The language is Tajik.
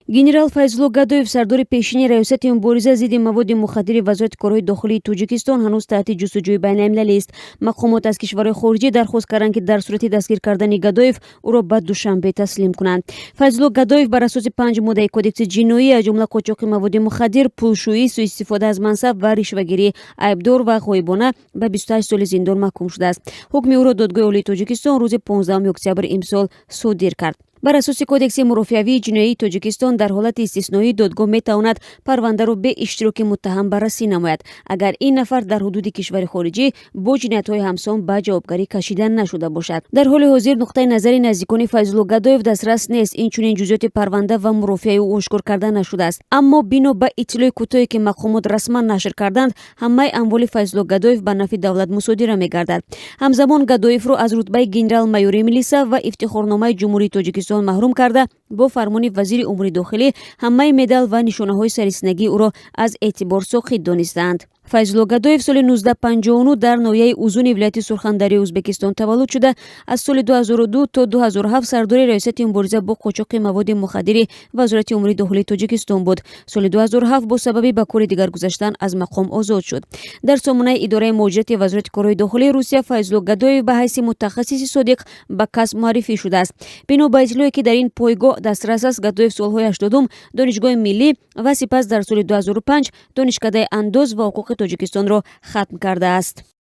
Генерал Файзулло Гадоев, сардори пешини Раёсати мубориза зидди маводи мухаддири Вазорати корҳои дохилии Тоҷикистон, ҳанӯз таҳти ҷустуҷӯи байналмилалист. Мақомот аз кишварҳои хориҷӣ дархост карданд, ки дар сурати дастгир кардани Гадоев ӯро ба Душанбе таслим кунанд. Файзулло Гадоев бар асоси панҷ моддаи Кодекси ҷиноӣ, аз ҷумла қочоқи маводи мухаддир, пулшӯӣ, суистифода аз мансаб ва ришвагирӣ айбдор ва ғоибона ба 28 соли зиндон маҳкум шудааст. Ҳукми ӯро Додгоҳи Олии Тоҷикистон рӯзи 15 октябри имсол содир кард. Бар асоси Кодекси мурофиавии ҷиноии Тоҷикистон, дар ҳолати истисноӣ додгоҳ метавонад парвандаро бе иштироки муттаҳам баррасӣ намояд, агар ин нафар дар ҳудуди кишвари хориҷӣ бо ҷиноятҳои ҳамсон ба ҷавобгарӣ кашида нашуда бошад. Дар ҳоли ҳозир нуқтаи назари наздикони Файзулло Гадоев дастрас нест, инчунин ҷузъиёти парванда ва мурофиаи ӯ ошкор карда нашудааст. Аммо бино ба иттилои кӯтоҳе, ки мақомот расман нашр карданд, ҳамаи амволи Файзулло Гадоев ба нафъи давлат мусодира мегардад. Ҳамзамон Гадоевро аз рутбаи генерал-майори милиса ва Ифтихорномаи Ҷумҳурии Тоҷикистон маҳрум карда, бо фармони вазири умури дохилӣ ҳамаи медал ва нишонаҳои сарисинагии ӯро аз эътибор соқит донистаанд. Файзулло Гадоев соли 1959 дар ноҳияи Узуни вилояти Сурхандарёи Ӯзбекистон таваллуд шуда, аз соли 2002 то 2007 сардори Раёсати мубориза бо қочоқи маводи мухаддири Вазорати умури дохилии Тоҷикистон буд. Соли 2007 бо сабаби ба кори дигар гузаштан аз мақом озод шуд. Дар сомонаи Идораи муҳоҷирати Вазорати корҳои дохилии Русия Файзулло Гадоев ба ҳайси мутахассиси содиқ ба касб муаррифӣ шудааст. Бино ба иттилое, ки дар ин пойгоҳ дастрас аст, Гадоев солҳои 80-ум Донишгоҳи миллӣ ва сипас дар соли 2005 Донишкадаи андоз ва ҳуқуқи Тоҷикистонро хатм кардааст.